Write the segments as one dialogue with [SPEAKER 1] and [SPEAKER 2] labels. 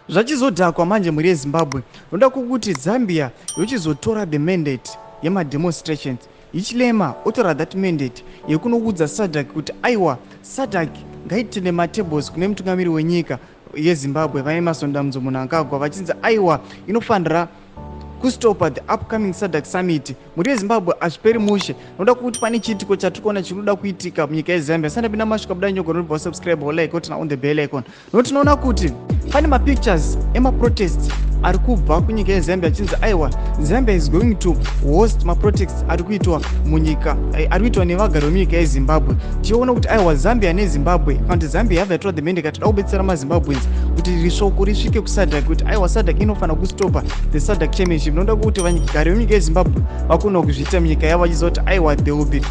[SPEAKER 1] Zvachizodhakwa manje, mhuri yeZimbabwe, noda kukuti Zambia yochizotora the mandate yemademonstrations. Hichilema otora that mandate yekunoudza SADC kuti aiwa, SADC ngaitende matables kune mutungamiri wenyika yeZimbabwe, vaEmmerson Dambudzo Mnangagwa, vachinzi aiwa, inofanira kustopa the upcoming SADC summit. Mhuri yeZimbabwe, hazviperi mushe, noda kuti pane chiitiko chatiri kuona chinoda kuitika munyika yeZambia. Sandapinda masvika buda nyogwa nobva subscribe, like, turn on the bell icon, nokuti tinoona kuti pane mapictures emaprotests ari kubva kunyika yeZambia, achinzi aiwa, Zambia is going to host maprotests ari kuitwa munyika, ari kuitwa nevagari vemunyika yeZimbabwe. Tichiona kuti aiwa, Zambia neZimbabwe, kana kuti Zambia yabva yatora the mandate, toda kubetsera maZimbabweans kuti rishoko risvike kuSADC kuti aiwa, SADC inofanira kustopa the SADC chairmanship. Noda kuti vagari vemunyika yeZimbabwe vakona kuzviita munyika yavo, vachiziva kuti aiwa, they will be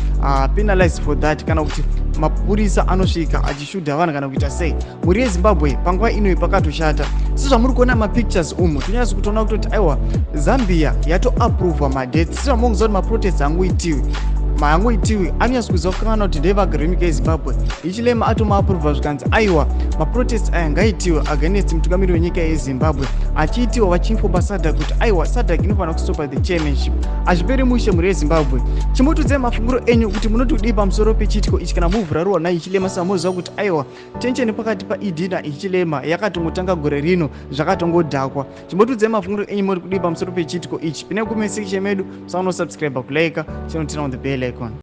[SPEAKER 1] penalized for that, kana kuti mapurisa anosvika achishudha vanhu kana kuita sei. Mhuri yeZimbabwe, panguva inoyi pakatoshata. Sezvamuri kuona mapictures umu, tonyatso kutoona kutoti aiwa, Zambia yatoaprovwa madates. Sezvamungoziva kuti maprotests angoitiwi maangoitiwi, anonyatso kuziva kukangana kuti ndevagari venyika yeZimbabwe. Hichilema atomaaprovha, zvikanzi aiwa, maprotest aya ngaitiwe against mutungamiri wenyika yeZimbabwe, achiitiwa vachiinfoma SADC kuti aiwa, SADC inofanira kustopa the chairmanship. Hazviperi mushe, mhuri yeZimbabwe. Chimbotudzai mafungiro enyu kuti munoti kudii pamusoro pechiitiko ichi, kana muvhura ruwa naHichilema. Samuziva kuti aiwa, tension pakati paED naHichilema yakatongotanga gore rino, zvakatongodhakwa. Chimbotudzai mafungiro enyu, muri kudii pamusoro pechiitiko ichi? Pinai kucomment section medu, musaona kusubscribe, kulike, chinoturn on the bell icon.